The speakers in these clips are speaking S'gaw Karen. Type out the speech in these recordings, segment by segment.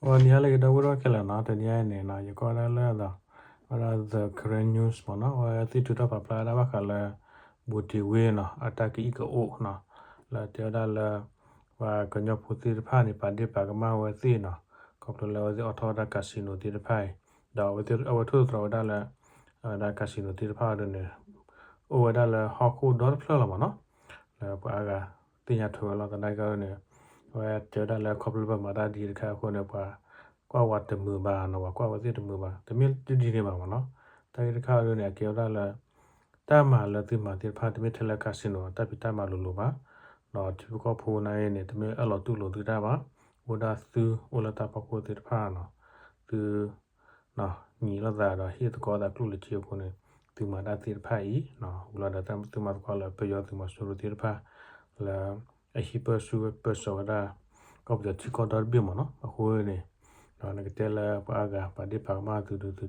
အဝဲနံၤဟါလၢအဂ့ၤ ဒီပုၢ်ဝဲၢ်ခဲလၢာ်နီၤ, တနံၤအံၤန့ၣ်နီၤ ယကွၢ်ဝဲဒၣ်လၢ ဝဲဒၣ် The Karen News မ့ၢ်နီၤ, အဝဲသ့ၣ်ထုးထီၣ်ပာ်ဖျါဝဲဒၣ်ဘၣ်ဃးလၢ ဘူးတံၢ်ဝ့ၢ်နီၤ အတၢ်ကအံၣ်ကအိၣ်နီၤ, လၢတဲဝဲဒၣ်လၢ ပှၤကညီဖိသ့ၣ်တဖၣ်န့ၣ် ပာ်ဒ့ၣ်ပာ်ကမၣ်ဝဲသ့ၣ်နီၤ, ခီဖျိလၢအဝဲသ့ၣ်အိးထီၣ်ဝဲဒၣ် casino သ့ၣ်တဖၣ်အံၤ, ဒီးအဝဲသ့ၣ် အဝဲထိၣ်သတြီၤဝဲဒၣ်လၢ အဝဲဒၣ် casino သ့ၣ်တဖၣ်အံၤဒ်န့ၣ် အိၣ်ဝဲဒၣ်လၢဟီၣ်ခိၣ်ဒီတဖျၢၣ်လီၤမ့ၢ်နီၤ, လၢပှၤအါဂၤသ့ၣ်ညါထွဲဝဲလီၤ. သနာ်က့န့ၣ် အဝဲတဲဝဲဒၣ်လၢခီဖျိလၢပှၤမၤတၢ်ဒ်တခါအဃိန့ၣ် ပှၤကွၢ်ဝဲတမုာ်ဘၣ်နီၤ, ပှၤကွၢ်ဝဲသ့ၣ်တမုာ်ဘၣ်, တမ့ၢ်ဒ်န့ၣ်ဘၣ်မ့ၢ်နီၤ. တၢ်ဂ့ၢ်တခါအံၤဒ်န့ၣ် အကဲဝဲဒၣ်လၢ တၢ်မၤလၢသုမၤသ့ၣ်တဖၣ် တမ့ၢ်ထဲလၢ casino တၢ်ဖံးတၢ်မၤလိၤလိၤဘၣ်, ဒီးထံဖိကီၢ်ဖိနာ်က့န့ၣ် တမ့ၢ်အၢၣ်လီၤတူၢ်လိာ်သုတၢ်ဘၣ်, အိၣ်ဒၣ်သုအိၣ်လၢတၢ်ဖီခိၣ်သ့ၣ်တဖၣ်နီၤ, သု နံၤလိာ်သးဒီးဟ့ၣ်သကိးသးကျိၣ်လၢခံအဃိန့ၣ် သုမၤတၢ်သ့ၣ်တဖၣ်အံၤ ဝံၤလီၤဒီးသုမၤသကိးလၢပယီၤသုးမီၤစိရိၤသ့ၣ်တဖၣ် လၢအဟံးပၢၢ်ဆူၣ်ပၢၢ်ဆှၢဝဲဒၣ် ကီၢ်ပယီၤထံကီၢ်ဒီတဘ့ၣ်မ့ၢ်နီၤ. အဃိန့ၣ် ဒီးနကတဲလၢပှၤအါဂၤပာ်ဒ့ၣ်ပာ်ကမၣ်သုဒုးသု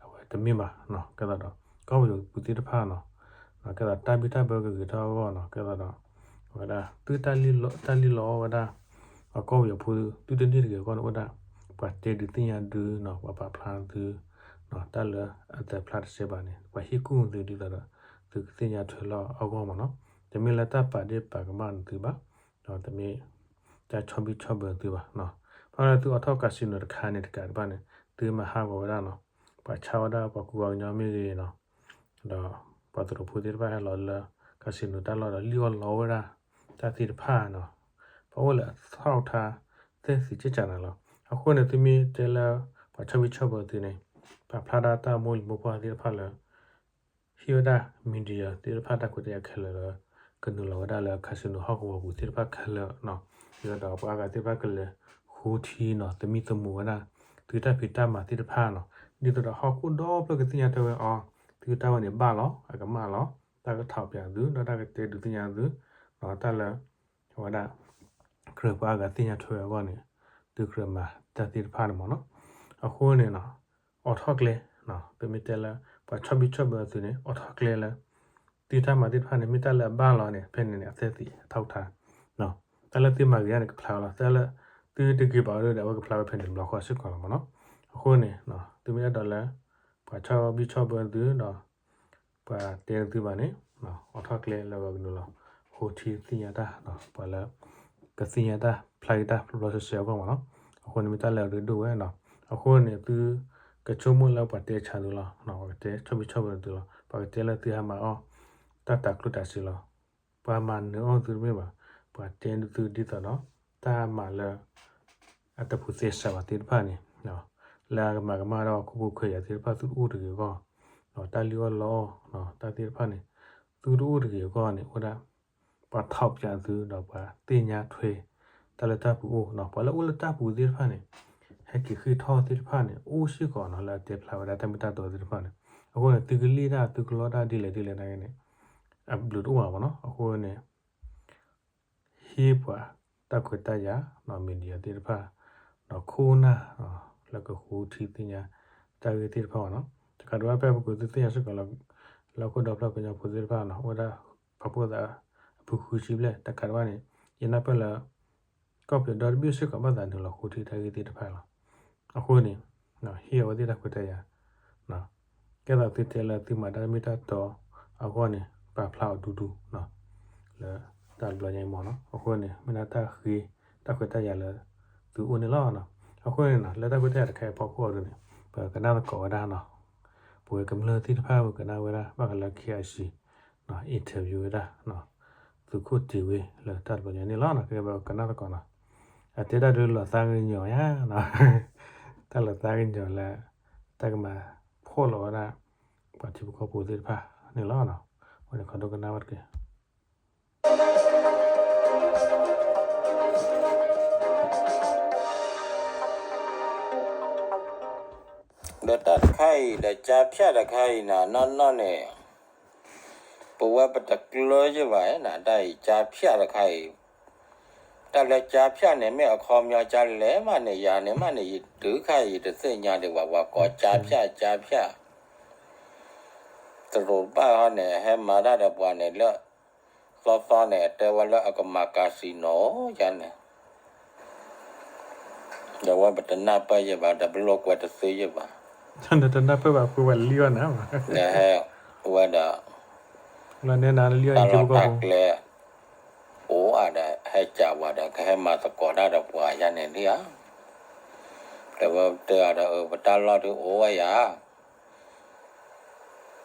အဝဲတမ့ၢ်ဘၣ်နီၤ, ကဲသးဒီး ကီၢ်ပယီၤပူၤသ့ၣ်တဖၣ်နီၤ, ကဲသးတၢ်ဘံၣ်တၢ်ဘၢကဂ့ၤထီၣ်အဂီၢ်နီၤ, ကဲသးဒီး အဝဲဒၣ် သုတၢ်လံၣ်လီၤအီၣ်ဝဲဒၣ် ပှၤကီၢ်ပယီၤဖိသုတန့ၢ်တဂ့ၤအဂီၢ်န့ၣ် အိၣ်ဒၣ် ပှၤတဲဒုးသ့ၣ်ညါဒုးနီၤ, ပှၤပာ်ဖျါသု တၢ်လၢအတဖျါတစဲးဘၣ်န့ၣ် ပှၤဟ့ၣ်ကူၣ်သုဒ်သိးဒီး သုကသ့ၣ်ညါထွဲလီၤအဂီၢ်မ့ၢ်နီၤ. တမ့ၢ်လၢတၢ်ပာ်ဒ့ၣ်ပာ်ကမၣ်သုဘၣ်, ဒီးတမ့ၢ်တၢ်ဆီဘံၣ်ဆီဘၢသုဘၣ်နီၤ. ဘၣ်မနုၤသုအိးထီၣ် casino တခါန့ၣ်တကးတဘၣ်န့ၣ် သုမၤဟးဂီၤဝဲဒၣ်နီၤ, ပှၤဆါဝဲဒၣ်ပှၤကူပှၤကညီမ့ၢ်ဂ့ၤနီၤ, ဒီးပှၤသရိာ်ဖိသ့ၣ်တဖၣ်ဟဲလီၤလၢ casino တၢ်လီၢ်ဒီးလံၣ်အီၣ်လီအီၣ်ဝဲဒၣ် တၢ်သ့ၣ်တဖၣ်နီၤ, ပှၤအိၣ်လၢအထီၣ်အထါ သဲသံကဲကနၤလီၤ. အဃိန့ၣ် သုမ့ၢ်တဲလၢ ပှၤဆီဘံၣ်ဆီဘၢသုန့ၣ် ပာ်ဖျါဒၣ်တၢ်မိၢ်လံၤမိၢ်ပှၢ်သ့ၣ်တဖၣ်လၢ ဟ့ၣ်ဝဲဒၣ် media သ့ၣ်တဖၣ်တၢ်ခွဲးတၢ်ယာ်ခဲလၢာ်လၢ ကနုာ်လီၤဝဲဒၣ်လၢ casino ဟီၣ်ကဝီၤပူၤသ့ၣ်တဖၣ်ခဲလၢာ်နီၤ, ဒီးပှၤအါဂၤသ့ၣ်တဖၣ်ကလဲၤဃိထံနီၤ, သမံသမိးဝဲဒၣ် သုတၢ်ဖံးတၢ်မၤသ့ၣ်တဖၣ်နီၤ, ဒ်သိးဒီးဟီၣ်ခိၣ်ဒီဖျၢၣ်ကသ့ၣ်ညါထွဲဝဲအီၤ, သုတၢ်ဝဲန့ၣ်ဘၣ်လီၤ, အကမၣ်လီၤ, တၢ်ကထောက်ပြသု ဒီးတၢ်ကတဲဒုးသ့ၣ်ညါသု, ဒီးတၢ်လၢ အဝဲဒၣ် ကြၢးပှၤအါဂၤသ့ၣ်ညါထွဲဝဲအဂီၢ်န့ၣ် သုကြၢးမၤတၢ်သ့ၣ်တဖၣ်န့ၣ်မ့ၢ်နီၤ. အဃိန့ၣ်နီၤ အိးထီၣ်ကျဲ ပမ့ၢ်တဲလၢ ပှၤဆီဘံၣ်ဆီဘၢသုန့ၣ် အိးထီၣ်ကျဲလၢ သုတၢ်မၤသ့ၣ်တဖၣ်န့ၣ် မ့ၢ်တၢ်လၢအဘၣ်လီၤန့ၣ် ဖဲန့ၣ်န့ၣ် အသဲသံးအထီၣ်ထါ, တၢ်လၢသုမၤဂ့ၤန့ၣ် ကဖျါဝဲလီၤ, တၢ်လၢ သုတဂ့ၤဘၣ်ဝဲဒီး အဝဲကဖျါဝဲဖဲန့ၣ်တဘျီဃီစ့ၢ်ကီးလီၤမ့ၢ်နီၤ. အဃိန့ၣ် သုမ့ၢ်အဲၣ်ဒိးလၢ ပှၤဆီဘံၣ်ဆီဘၢသုဒီး ပှၤတဲသုဘၣ်န့ၣ် အိးထီၣ်ကျဲလၢအဝဲကနုာ်လီၤ ဃိထံသ့ၣ်ညါတၢ် ပှၤလၢ ကသ့ၣ်ညါတၢ်ဖျါဂ့ၤတၢ်ဖျီဖျီဆှဲဆှဲအဂီၢ်မ့ၢ်နီၤ. အဃိန့ၣ်မ့ၢ်တၢ်လၢအရ့ဒိၣ်ဝဲနီၤ. အဃိန့ၣ် သုကဆိကမိၣ်လၢပှၤတဲဆါသုလီၤ, ပှၤကတဲဆီဘံၣ်ဆီဘၢသုလီၤ, ပှၤကတဲလၢသုဟးမၤအီၣ် တၢ်တၤကျိၣ်တၤစ့လီၤ. ပှၤမၤနၢၤအီၣ်သုတမ့ၢ်ဘၣ်, ပှၤတဲသုဒ်သိးဒီး တၢ်မၤလၢ အတပူၤသဲစးဘၣ်သ့ၣ်တဖၣ်န့ၣ် လၢအကမၤကမၣ်ဒီးခိၣ်ဖိခွဲးယာ်သ့ၣ်တဖၣ်သုတအိၣ်တဂ့ၤအဂီၢ်, ဒီးတၢ်လံၣ်အီၣ်လီအီၣ် တၢ်သ့ၣ်တဖၣ်န့ၣ် သုတအိၣ်တဂ့ၤအဂီၢ်န့ၣ် အိၣ်ဒၣ် ပှၤထောက်ပြသု ဒီးပှၤသ့ၣ်ညါထွဲ တၢ်လၢတၢ်ပူၤအိၣ်နီၤ, ပှၤလၢအိၣ်လၢတၢ်ပူၤသ့ၣ်တဖၣ်န့ၣ် ဟဲက့ၤဃ့ၢ်ထီၣ်သ့ၣ်တဖၣ်န့ၣ် အိၣ်စ့ၢ်ကီးနီၤ လၢအတဲဖျါဝဲဒၣ်တၢ်မ့ၢ်တၢ်တီသ့ၣ်တဖၣ်န့ၣ်. အဃိန့ၣ် သုကလံၣ်တၢ်သုကလီတၢ်ဒ်လဲၣ်ဒ်လဲၣ်နာ်က့န့ၣ် အဘျုးတအိၣ်ဘၣ်မ့ၢ်နီၤ. အဃိန့ၣ် ဟ့ၣ်ပှၤတၢ်ခွဲးတၢ်ယာ်နီၤ media သ့ၣ်တဖၣ် ဒီးခိၣ်နၢ် လၢကဃိထံသ့ၣ်ညါ တၢ်ဂ့ၢ်သ့ၣ်တဖၣ်မ့ၢ်နီၤ. တကးဒံးဘၣ် ဖဲပကသုသ့ၣ်ညါစ့ၢ်ကီးလၢ လၢဟီၣ်ခိၣ်ဒီဖျၢၣ်ကညီဖိသ့ၣ်တဖၣ်နီၤ အိၣ်ဝဲဒၣ် ဖးဖှိၣ်သးအဖုဃုဆံဘျဲၣ် တကးဒံးဘၣ်န့ၣ် ယနၢ်ပၢၢ်လၢ ကီၢ်ပယီၤဒီတဘ့ၣ်စ့ၢ်ကီး ဘၣ်သးနုာ်လီၤဃိထံတၢ်ဂ့ၢ်သ့ၣ်တဖၣ်လီၤ. အဃိန့ၣ် ဟ့ၣ်အဝဲသ့ၣ်တၢ်ခွဲးတၢ်ယာ် ကဲသးသုတဲလၢသုမၤတၢ်မ့ၢ်တၢ်တီအဂီၢ်န့ၣ် ပာ်ဖျါအီၤဒူဒူ လၢတၢ်တဘျီညါအံၤမ့ၢ်နီၤ. အဃိန့ၣ် မ့ၢ်ဒၣ်တၢ်ဃ့ တၢ်ခွဲးတၢ်ယာ်လၢသုအိၣ်န့ၣ်လီၤ. အဃိန့ၣ်နီၤ လၢတၢ်ခွဲးတၢ်ယာ်တခါအံၤအဖီခိၣ်အံၤဒ်န့ၣ် ပကနၣ်သကိးဝဲဒၣ်နီၤ ပဝဲကမျၢၢ်သ့ၣ်တဖၣ် ပကနၣ်ဝဲဒၣ် ဘၣ်ဃးလၢ KIC interview ဝဲဒၣ် သုးခိၣ်တ့ၤဝ့လၢတၢ်တဘျီညါန့ၣ်လီၤ. ကဲပကနၣ်သကိးနီၤ အတဲတၢ်ဒုးလီၤသးကညီၤယါနီၤ တၢ်လီၤသးကညီၤလၢ တၢ်ကမၤဖှီၣ်လီၤဝဲဒၣ် ပှၤထံဖိကီၢ်ဖိသ့ၣ်တဖၣ်န့ၣ်လီၤ. အဃိန့ၣ် ခီဒိကနၣ်ဝဲတက့ၢ်. ဒီးတၢ်တခါအံၤ ဒီးကၠါဖၠၣ်တခါအံၤနၤ နီၢ်နီၢ်န့ၣ် ပဝဲပတကျၢၤယဘၣ်နၤ တၢ်အံၤ ကၠါဖၠၣ်တခါအံၤ တၢ်လၢကၠါဖၠၣ်န့ၣ် မ့ၢ်အခီပညီကၠါလဲၣ်မးန့ၣ် ယၤန့ၣ်မးန့ၣ် ယတုၤခါအံၤ ယတသ့ၣ်ညါဒံးဘၣ် ပှၤကိးကၠါဖၠၣ် ကၠါဖၠၣ် သရိာ်တဖၣ်ဟီန့ၣ် ဟဲမၤတၢ်ဒီးပှၤန့ၣ်လၢ သီသီန့ၣ် တဲဝဲလၢအကမၤ casino ယၤန့ၣ် ဒီးဝဲပတနၢ်ပၢၢ်ယဲၢ်ဘၣ် ဒီးပလိာ်ကွဲတသ့ယဲၢ်ဘၣ်. နတနၢ်ပၢၢ်ဘၣ် ပှၤလံဘၣ်နၤဘၣ်. ဒီးဟဲဝဲဒီး လၢနဲနၤလံအီၤ တၢ်လီၢ်တၢ်ကျဲ အိၣ်အါဒီး ဟဲကးဝဲဒီး ကဟဲမၤသကိးတၢ်ဒီးပှၤယါန့ၣ်လံဧါ. ဒီးဝဲတဲအီၤဒီး အၢ ပတၢ်လီၢ်ဒုးအိၣ်ဝဲယါ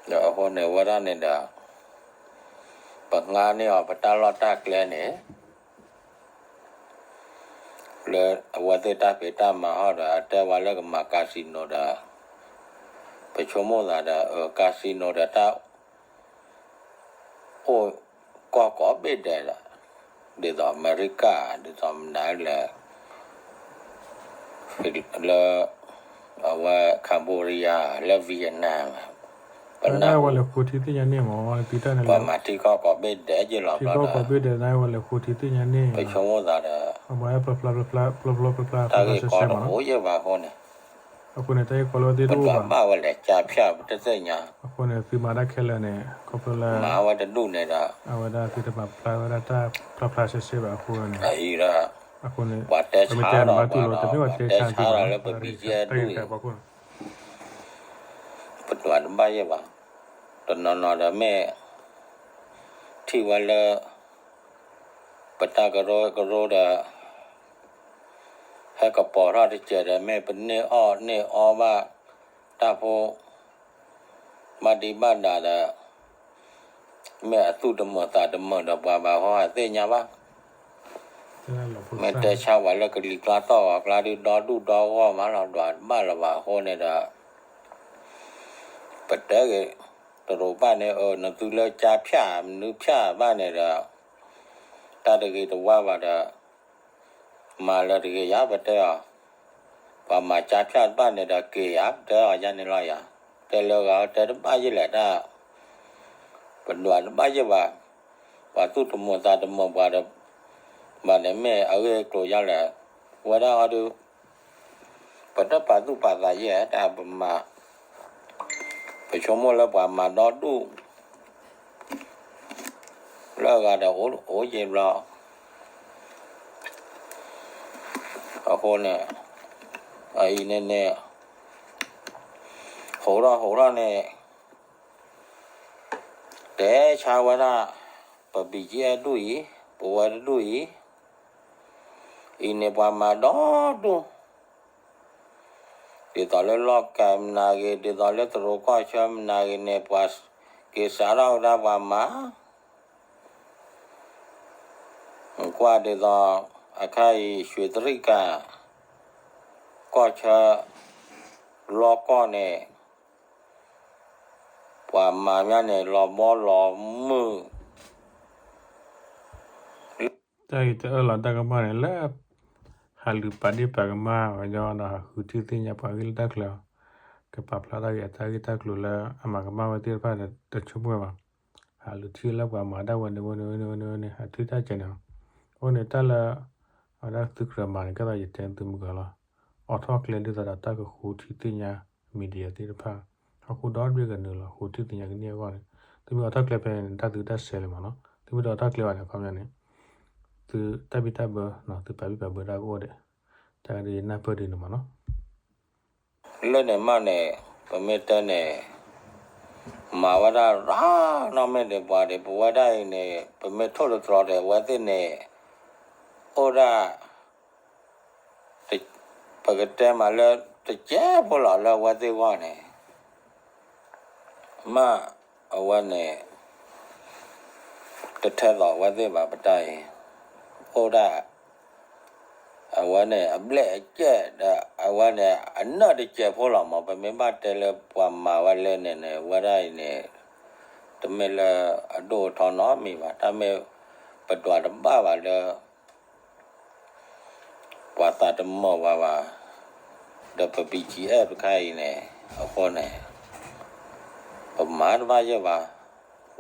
ဒီးအဃိန့ၣ် ဝဲဒၣ်န့ၣ်ဒီး ပငါန့ၢ်အီၤပတၢ်လီၢ်တၢ်ကျဲန့ၣ် လၢအဝဲသ့ၣ်တၢ်ဖံးတၢ်မၤဟီၣ်ဒီး အတဲဝဲလၢကမၤ casino ဒီး ပဆိကမိၣ်သးဒီး casino ဒီးတၢ် အိၣ်ကီၢ်ကိးဘ့ၣ်ဒဲးဒီး ဒ်သိးအမဲရကၤ ဒ်သိးမနုၤလဲၣ် လၢ အဝဲ Cambodia လၢ Vietnam ပနၢ်ဟူ ပှၤမၤထံကီၢ်ကိးဘ့ၣ်ဒဲးယ့ၢ်လီၤဘျီဒီး ပဆိကမိၣ်သးဒီး တၢ်ဂ့ၢ်ကီတအိၣ်ယဲၢ်ဘၣ်အဃိန့ၣ် အဃိန့ၣ် တၢ်ဂ့ၢ်ကီလၢဝဲသ့ၣ်တအိၣ်ဘၣ် ပဒွးဘၣ်ဝဲလဲၣ် ကၠါဖၠၣ် ပတသ့ၣ်ညါ အဃိန့ၣ် သုမၤတၢ်ခဲလၢာ်န့ၣ် ခီဖျိလၢ မၤဝဲတဒူၣ်န့ၣ်ဒီး အဝဲဒၣ်သုတမၤဖျါဝဲဒၣ်တၢ်ဖျါဖျါဆှဲဆှဲဘၣ်အဃိန့ၣ် အံၤဒီး အဃိန့ၣ် ပှၤတဲဆါဒီးဝဲဒီး ပှၤတဲဆါဒီးလၢပ ဘီကဲ ဒူၣ် ပဒွးတဘၣ်ယဲၢ်ဘၣ် တနီၤနီၤဒီးမ့ၢ် ထံၣ်ဝဲလၢ ပတၢ်ကရၢကရိဒီး ဟဲကပီၤထီၣ်တစဲးဒီး မ့ၢ်ပန့ၢ်အီၣ်န့ၢ်အီဘၣ် တၢ်ဖိ ဘၣ်ဒံးဘၣ်ဒါဒီး မ့ၢ်အသူၣ်တမုာ်သးတမုာ်ဒီးပှၤဘၣ်ဟီ အသ့ၣ်ညါဘၣ် မ့ၢ်တဲဆါပှၤလၢကလံၤကျါသီၣ်ဂီၤကျါဒုး ဒီဒူၣ်ဒီဂီၢ်မးလီၤ ဒွးတဘၣ်လၢၤဘၣ်အဃိန့ၣ်ဒီး ပတဲဂ့ၤ တရူးဘၣ်န့ၣ် အၢ နသုလၢကၠါဖၠၣ် မနုၤဖၠၣ်ဘၣ်န့ၣ်ဒီး တၢ်တဂ့ၤတဝါဘၣ်ဒီး မၤလၢတဂ့ၤယါ ပတဲအီၤ ပှၤမၤကၠါဖၠၣ်တဘၣ်န့ၣ်ဒီးက့ၤယါ ပတဲအီၤယါန့ၣ်လီၤယါ တဲလၢဂၤတဲတဘၣ်ယဲၢ်လဲၣ်တၢ် ပဒွးတဘၣ်ယဲၢ်ဘၣ် ပှၤသူၣ်တမုာ်သးတမုာ်ပှၤဒီး ဘၣ်န့ၣ်မ့ၢ်အဂ့ၢ်အကျိၤယါလဲၣ် ဝဲဒၣ်အီၤဒုး ပတပာ်သူၣ်ပာ်သးယဲၢ်တၢ်ပမၤ ပဆိကမိၣ်လၢပှၤမၤဒီဒူၣ် လၢအဂၤဒီးအိၣ်ယဲၢ်ဘျီ အဃိန့ၣ် အအံၤန့ၣ်န့ၣ် ဟိးထီၣ်ဟိးထီၣ်န့ၣ် တဲဆါဝဲဒၣ် ပ ဘီကဲ ဒူၣ်အံၤ ပဝဲတဒူၣ်အံၤ အံၤန့ၣ်ပှၤမၤဒီဒူၣ် ဒ်သိးလၢလီၢ်ကဲမနုၤဂ့ၤ ဒ်သိးလၢတရူးကီၢ်ဆၢမနုၤဂ့ၤန့ၣ် ပှၤက့ၤစးထီၣ်ဝဲဒၣ်ပှၤမၤ ကွၢ်ဒ်သိး အခါအံၤ ရွှေတြိဂံ ကီၢ်ဆၢ လီၢ်ကီၢ်န့ၣ် ပှၤမၤမးန့ၣ် လီၤဘီလီၤမုၢ် တၢ်ဂ့ၢ်တအၢၣ်လီၤတၢ်ကမၣ်န့ၣ်လၢ ဟးလူၤပာ်ဒ့ၣ်ပာ်ကမၣ်ဝဲညီဒီး ဟးဃုထံၣ်သ့ၣ်ညါပှၤဂ့ၢ်လၢတၢ်ချၢ ကပာ်ဖျါတၢ်ဂ့ၢ်အတၢ်ဂ့ၢ်တၢ်ကျိၤလၢအမၤကမၣ်ဝဲသ့ၣ်တဖၣ်ဒီး တဆိကမိၣ်ဘၣ် ဟးလူၤထံၣ်လၢပှၤမၤဒၣ်ဝဲန့ၣ်ဝဲန့ၣ်ဝဲန့ၣ်ဝဲန့ၣ် ဟးထံၣ်တၢ်ကဲန့ၣ်လီၤ. အဃိန့ၣ်တၢ်လၢ အဝဲဒၣ်သုကြၢးမၤန့ၣ် ကဲသိးယတဲသုမုၢ်ဂီၤလီၤ. အိးထီၣ်ကျဲဒ်သိးဒီးတၢ်ကဃုထံၣ်သ့ၣ်ညါ media သ့ၣ်တဖၣ် ဟီၣ်ခိၣ်ဒီဘ့ၣ်ကနုာ်လီၤ ဃုထံၣ်သ့ၣ်ညါကန့ၢ်အဂီၢ်န့ၣ် သုမ့ၢ်အိးထီၣ်ကျဲဖဲန့ၣ် တၢ်သုတၢ်ဆဲးလၢၤမးနီၤ သုမ့ၢ်တအိးထီၣ်ကျဲဘၣ်န့ၣ် အခီပညီန့ၣ် သုတၢ်ဘံၣ်တၢ်ဘၢ သုပာ်ဘံၣ်ပာ်ဘၢတၢ်ကအိၣ်ဒီး တၢ်ဂ့ၢ်ဒ်ယနၢ်ပၢၢ်ဒ်န့ၣ်မးနီၤ လၢန့ၣ်မးန့ၣ် ပမ့ၢ်တဲန့ၣ် မၤဝဲဒၣ်ရၤနီၢ်မ့ၢ်ဒံးပှၤဒံး ပဝဲဒၣ်အံၤန့ၣ် ပမ့ၢ်ထိၣ်သတြီၤဒီးအဝဲသ့ၣ်န့ၣ် အိၣ်ဒၣ် ပကတဲမးလၢတကဲဖိလီၤလၢအဝဲသ့ၣ်ဂီၢ်န့ၣ် မ့ၢ်အဝဲန့ၣ် တထဲသိးအဝဲသ့ၣ်ဘၣ်ပတၢ်အံၤ အိၣ်ဒၣ် အဝဲန့ၣ် အဘျဲၣ်အကဲၣ်ဒီး အဝဲန့ၣ် အနၢၣ်တစဲးဖိလီၤမး ပမ့ၢ်ဘၣ်တဲလၢပှၤမၤဝဲလၢန့ၣ်န့ၣ် ဝဲဒၣ်အံၤန့ၣ် တမ့ၢ်လၢအဒိၣ်အထီနီတမံၤဘၣ် တၢ်မ့ၢ်ပဒွးတဘၣ်ဘၣ်လၢ ပှၤသးတမုာ်ဘၣ်ဘၣ် ဒီးပ ဘီကဲ တခါအံၤန့ၣ် အဃိန့ၣ် ပမၤတဘၣ်ယဲၢ်ဘၣ်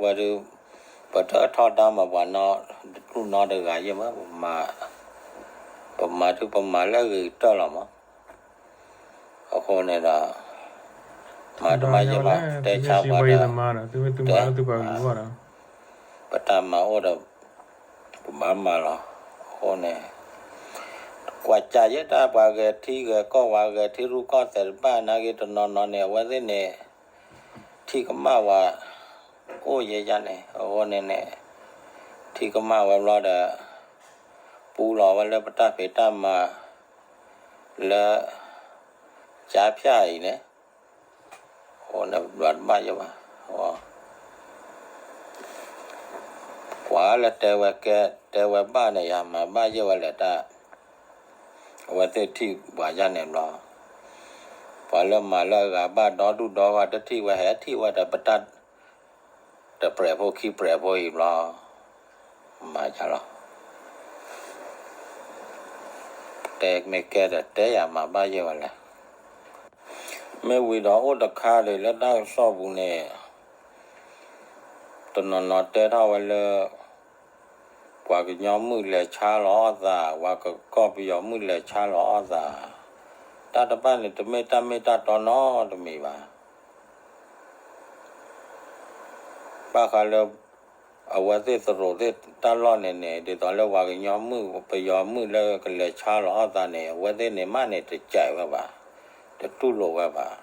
ဝဲဒုး ပတထီဒါမးပှၤနီတဒူၣ်နီတဂၤယဲၢ်ဘၣ် ပမၤဒုးပမၤလၢအဂ့ၤကတၢၢ်လီၤမး အဃိန့ၣ်ဒီး မၤတဘၣ်ယဲၢ်ဘၣ် တဲဆါပှၤဒီး ပတၢ်မၤအိၣ်ဒီး ပဘၣ်မၤလီၤ အဃိန့ၣ် တ ကွၢ်စၢ်ယဲတၢ်ပှၤဂဲၤထံဂဲၤကီၢ်ဝဲဂဲၤထံရူၢ်ကီၢ်သဲးတဘၣ်နာ်က့ တနီၤနီၤန့ၣ် အဝဲသ့ၣ်န့ၣ် ထံၣ်ကမၣ်ဝဲ အိၣ်ယဲယါန့ၣ် အဃိန့ၣ်န့ၣ် ထံၣ်ကမၣ်ဝဲဘျီဒီး ပူလီၤဝဲလၢပတၢ်ဖံးတၢ်မၤ လၢ ကၠါဖၠၣ်အံၤန့ၣ် အဃိန့ၣ် ပှၤတဘၣ်ယဲဘၣ် ပှၤလၢတဲဝဲကဲ တဲဝဲဘၣ်န့ၣ် ယမၤဘၣ်ယဲဝဲလဲၣ်တၢ် အဝဲသ့ၣ်ထံၣ်ပှၤယါန့ၣ်ဘျီ ပှၤလၢမၤလၢအဂၤဘၣ်ဒီဒူၣ်ဒီဂီၢ် တထံၣ်ဝဲဟဲထံၣ်ဝဲဒီးပတၢ် တပြဲးဖိခံပြဲးဖိအံၤဘျီ မၤယါလီၤ တဲမ့ၢ်ကဲဒီးတဲယၤမၤဘၣ်ယဲဝဲလဲၣ် မ့ၢ်ဝံၤဒီးအိၣ်တခါဒီးလၢတၢ်ကစီၣ်ပူၤန့ၣ် တနီၤနီၤတဲထီၣ်ဝဲလၢ ပှၤကညီမုၣ်လဲၤဆါလီၤအီၣ်သး ပှၤကီၢ်ပယီၤမုၣ်လဲၤဆါလီၤအီၣ်သး တၢ်တဖၣ်န့ၣ် တမ့ၢ်တၢ်မ့ၢ်တၢ်တီနီတမံၤဘၣ် ဘၣ်ဃးလၢ အဝဲသ့ၣ်သရိာ်သ့ၣ်တၢ်လီၢ်န့ၣ်န့ၣ် ဒ်သိးလၢပှၤကညီမုၣ် ပယီၤမုၣ်လၢကလဲၤဆါလီၤအီၣ်သးန့ၣ် အဝဲသ့ၣ်န့ၣ်မးန့ၣ် တကြိုက်ဝဲဘၣ်, တတူၢ်လိာ်ဝဲဘၣ်.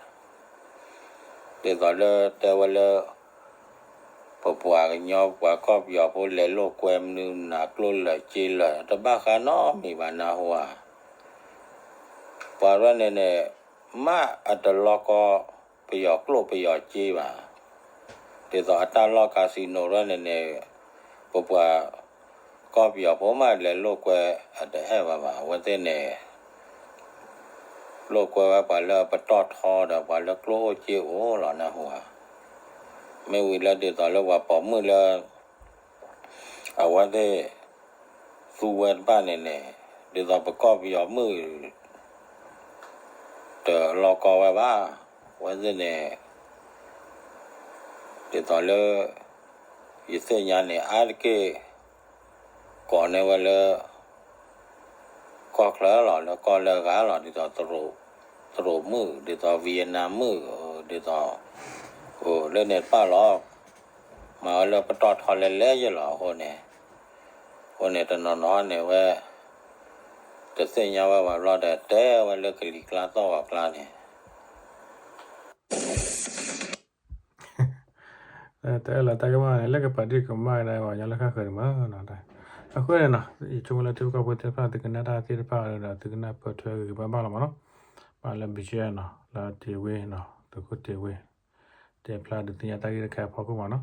ဒ်သိးလၢတဲဝဲလၢ ပပှၤကညီပှၤကီၢ်ပယီၤဖိလဲၤလိာ်ကွဲမနုၤမနၤကျိၣ်လၢာ်စ့လၢာ် တဘၣ်ဃးနီတမံၤဘၣ်နၢ်ဟူဧါ. ပှၤရဲၣ်န့ၣ်န့ၣ် မ့ၢ်အတလီၢ်ကီၢ်ပယီၤကျိၣ်ပယီၤစ့ဘၣ်. ဒ်သိးအတၢ်လီၢ် casino ရဲၣ်န့ၣ်န့ၣ် ပပှၤကီၢ်ပယီၤဖိမးလဲၤလိာ်ကွဲအတအဲၣ်ဝဲဘၣ်. အဝဲသ့ၣ်န့ၣ် လိာ်ကွဲဝဲပှၤလၢအပတီၢ်ထီဒီးပှၤလၢကျိၣ်အိၣ်စ့အိၣ်လီၤနၢ်ဟူဧါ. မ့ၢ်ဝံၤလၢဒ်သိးလၢပှၤပိာ်မုၣ်လၢ အဝဲသ့ၣ် သူဝဲတဖၣ်န့ၣ်န့ၣ် ဒ်သိးပကီၢ်ပယီၤမုၣ် တလီၢ်ကီၢ်ဝဲဘၣ်. အဝဲသ့ၣ်န့ၣ် ဒ်သိးလၢ ယသ့ၣ်ညါန့ၣ် အါတက့ၢ် ကိးန့ၢ်ဝဲလၢ ကီၢ်ချၢလီၤ လၢကီၢ်လၢအဂၤလီၤ ဒ်သိး သရိာ်မုၣ် ဒ်သိး Vietnam မုၣ် ဒ်သိး လၢန့ၣ်တဖၣ်လီၤ. မၤဝဲလၢပတီၢ်ထီလဲၤလဲၤယဲလီၤ အဃိန့ၣ် အဃိန့ၣ် တနီၤနီၤန့ၣ်ဝဲ တသ့ၣ်ညါဝဲဘၣ်ဘျီဒီး တဲဝဲလၢကလံၤကျါသီၣ်ဂီၤကျါန့ၣ် တအဲၣ်လီၤတၢ်ကမၣ်န့ၣ် လၢကပာ်တံၢ်ကမၣ်ကဒါပှၤကညီလၢဃၣ်ဃၢၤန့ၣ်မးနီၤ. အဃိန့ၣ်နီၤ ယဆိကမိၣ်လၢထံဖိကီၢ်ဖိသ့ၣ်တဖၣ် သုကနၣ်တၢ်သ့ၣ်တဖၣ်ဒီး သုကနၢ်ပၢၢ်ထွဲဂ့ၤဂ့ၤဘၣ်ဘၣ်လီၤမးနီၤ. ဘၣ်လၢ BGF နီၤ လၢတ့ဝ့ၢ်နီၤ သုးခိၣ်တ့ဝ့ၢ် တဲဖျါဒုးသ့ၣ်ညါတၢ်ဂ့ၢ်တခါအဖီခိၣ်မးနီၤ.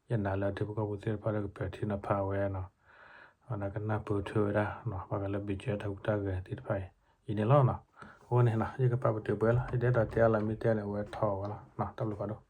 ယနာ်လၢထံဖိကီၢ်ဖိသ့ၣ်တဖၣ်လၢကပၢၤထံနီၤဖးဝဲနီၤ ဒီးကနၢ်ပၢၢ်ထွဲဝဲဒၣ်နီၤ ဘၣ်ဃးလၢ BGF တၢ်ဟူးတၢ်ဂဲၤသ့ၣ်တဖၣ်အံၤ အံၤန့ၣ်လီၤနီၤ. အဃိန့ၣ်နီၤ ယကပာ်ပတုာ်ပှဲၤလီၤ ယဒဲးဒီးတဲအါလီၤမ့ၢ်တဲန့ၣ် အဝဲထီၣ်ဝဲလီၤနီၤ တၢ်ဘျုးဖးဒိၣ်.